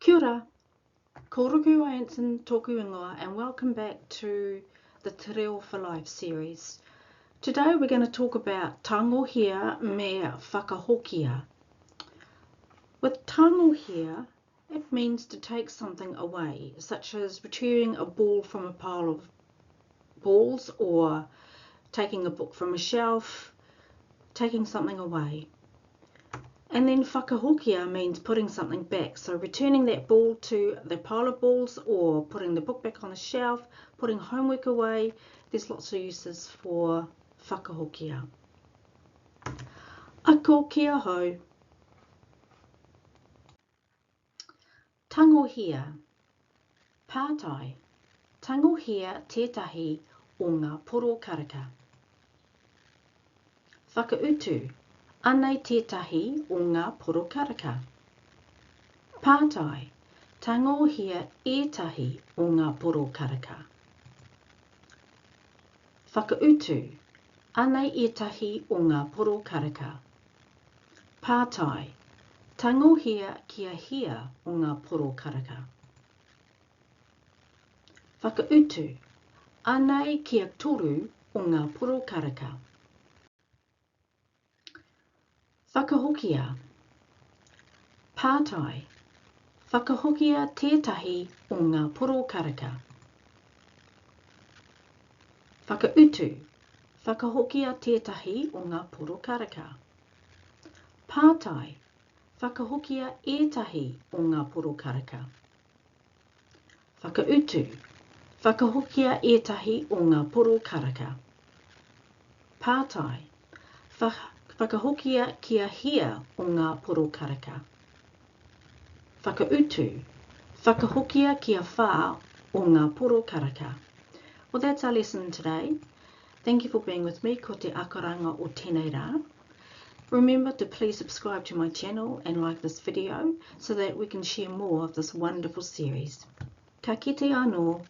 Kia ora, ko Ruku Anson tōku ingoa and welcome back to the Te Reo for Life series. Today we're going to talk about tangohia me whakahokia. With tangohia, it means to take something away, such as retrieving a ball from a pile of balls or taking a book from a shelf, taking something away. And then whakahokia means putting something back. So returning that ball to the pile of balls or putting the book back on the shelf, putting homework away. There's lots of uses for whakahokia. Ako ki ahau. Tangohia. Pātai. Tangohia tētahi o ngā poro karaka. Whakautu, Anei tētahi o ngā poro karaka. Pātai, Tangohia ētahi o ngā poro karaka. Whakautu, Anei ētahi o ngā poro karaka. Pātai, Tangohia kia hia o ngā poro karaka. Whakautu, Anei kia toru o ngā poro karaka. Whakahokia. Pātai, Whakahokia tētahi o ngā poro karaka. Whakautu, Whakahokia tētahi o ngā poro karaka. Pātai, Whakahokia ētahi o ngā poro karaka. Whakautu, Whakahokia ētahi o ngā poro karaka. Pātai, Whakahokia kia hia o ngā poro karaka? Whakautu, Whakahokia kia whā o ngā poro karaka. Well, that's our lesson today. Thank you for being with me. Ko te akoranga o tēnei rā. Remember to please subscribe to my channel and like this video so that we can share more of this wonderful series. Ka kite anō!